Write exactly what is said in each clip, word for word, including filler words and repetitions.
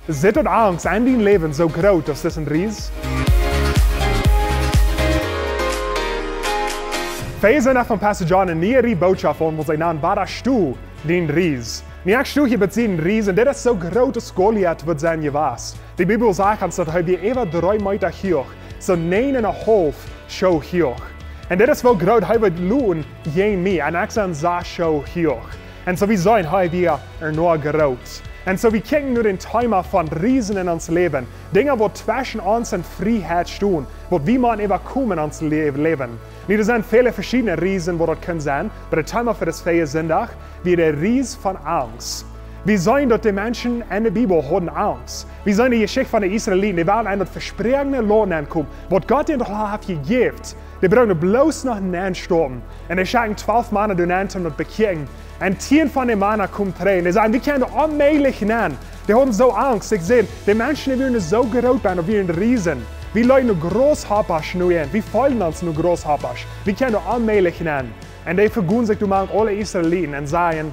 Sitt daut Angst en dien Läwen soo groot aus disen Ries? Vea Sindach von Pastor John ne niee Botschoft aun, waut see nanen: Woo es du, dien Ries? Nu, ekj sto hia bie disen Ries, un dit es soo groot aus Goliat woat sennen jewast. De Bibel sajcht ons, daut hee wia äwa dree Meeta huach, soo näajen un een haulf Schoo huach. Un dit es woo groot hee woat loten jäajen mie, un ekj sie sas Schoo huach. Un soo, wie seenen, hee wia ea noch groot. Un soo, wie kjikjen nu dän Thema von Riesen en ons Läwen. Dinja, waut tweschen ons un Frieheit stonen, waut wie motten äwakomen en ons Lä-, Läwen. Nu, doa sent väle veschiedne Riesen, waut daut kjennen sennen, oba daut Thema fa disen Sindach wia de Ries von Angst. Wie seenen, daut de Menschen en de Bibel hauden Angst. Wie seenen de Jeschicht von de Israeliten, dee wieren en daut vespräakjene Launt nenkomen, waut Gott an haud jejäft. Dee bruckten bloos no nen stoppen. Un dee schekjten twalf Mana doa nen, om daut to bekjikjen. Un tieen von de Mana kjeemen trigj. Dee säden: "Wie kjennen doa onmäajlich nen." Dee hauden soo Angst. Ekj säd, de Menschen, dee wieren soo groot, wieren Riesen. Wie leeten nu Grasshoppasch nu en. Wie feelden ons nu Grasshoppasch. Wie kjennen doa onmäajlich nen. Un dee vegonen sikj doa mank aule Israeliten un säden,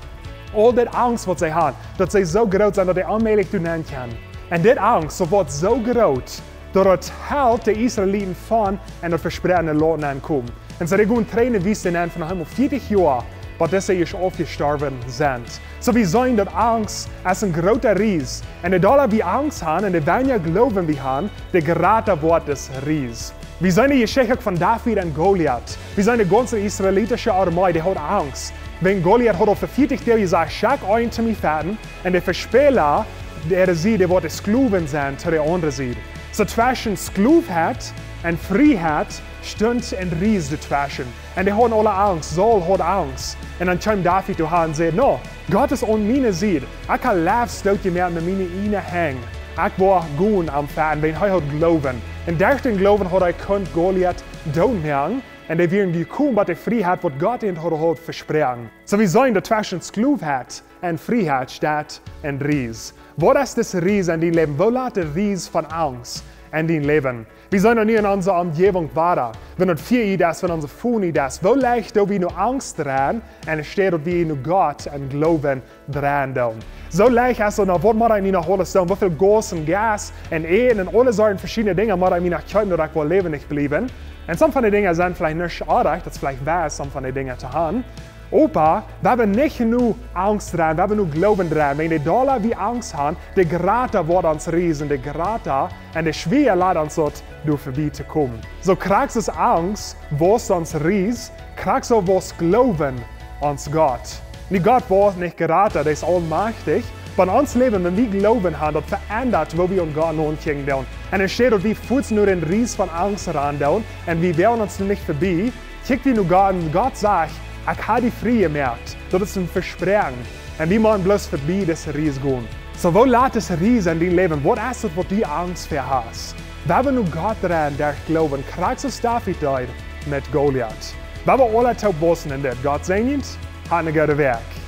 aul dit Angst, waut see hauden, daut see soo groot sent, daut dee onmäajlich doa nen kjennen. Un dit Angst, soo woat soo groot, daut daut helt de Israeliten von en daut vespräakjene Launt nenkomen. Un soo, dee gonen trigj en de Wüste nen fa noch eemol vieetich Joa, bat dise ieescht aufjestorwen sent. Soo, wie seenen, daut Angst es een groota Ries. Un de dolla wie Angst haben un de weinja Gloowen wie haben, de jrata woat dis Ries. Wie seenen de Jeschicht uk von David un Goliat. Wie seenen, de gaunze israelitische Armee, dee haud Angst. Wiels Goliat haud aul fa vieetich Doag jesajcht: "Schekj eenen to mie fechten." Un de Vespäla, de äare Sied, dee woat de Sklowen sennen to de aundre Sied. Soo, tweschen Skloowheit un Frieheit stunt een Ries doatweschen. Un dee hauden aule Angst, Saul haud Angst. Un dan kjeem David doa han un säd: "No, Gott es aun miene Sied. Ekj hab Leew doot jemoakt met miene ieejne Henj. Ekj woa gonen am fechten, wiels hee haud Gloowen." Un derch dän Gloowen haud hee kunt Goliat dootmoaken. Un dee wieren jekomen bat de Frieheit, waut Gott an haud, haud vesproaken. Soo, wie seenen, daut tweschen Skloowheit un Frieheit steit een Ries. Waut es dis Ries en dien Läwen? Woo lat de Ries von Angst en dien Läwen? Wie seenen nu en onse Omjäwunk wieda. Wan daut Fia ut es, wan onse Fon ut es. Woo leicht doo wie no Angst dreien, enne Städ daut wie no Gott un Gloowen dreien doonen? Soo leicht es daut, no, waut mott ekj nu noch aules doonen? Woo väl Gas un Gas un Äten un aule Sorten veschiedne Dinja mott ekj nu noch kjeepen, daut ekj woa läwendich bliewen? Un some von de Dinja sent veleicht nich oajch, daut es veleicht wieet, some von de Dinja to haben. Oba wie haben nich jenuach Angst dreien, wie haben jenuach Gloowen dreien. Wan de dolla wie Angst haben, de jrata woat ons Ries, de jrata un de schwieeda lat ons daut, doa verbie to komen. Soo krakjt aus Angst woat ons Ries, krakjt soo woat Gloowen ons Gott. Nu, Gott woat nich jrata, dee es aulmajchtich. Oba en ons Läwen, wan wie Gloowen haben, daut veendat, woo wie aun Gott nodenkjen doonen. Un enne Städ daut wie fuaz no dän Ries von Angst ran doonen, un wie woaren ons nu nich verbie, kjikj wie no Gott, un Gott sajcht: "Ekj hab die frie jemoakt." Daut es een Vespräakjen. Un wie motten bloos verbie dis Ries gonen. Soo, woo lat dis Ries en dien Läwen? Waut es daut, waut du Angst fa hast? Wie haben nu Gott dreien derch Gloowen, krakjt soo aus David deed met Goliat. Wie haben aule toop wausen en dit. Gott säajent, hab eene goode Wäakj.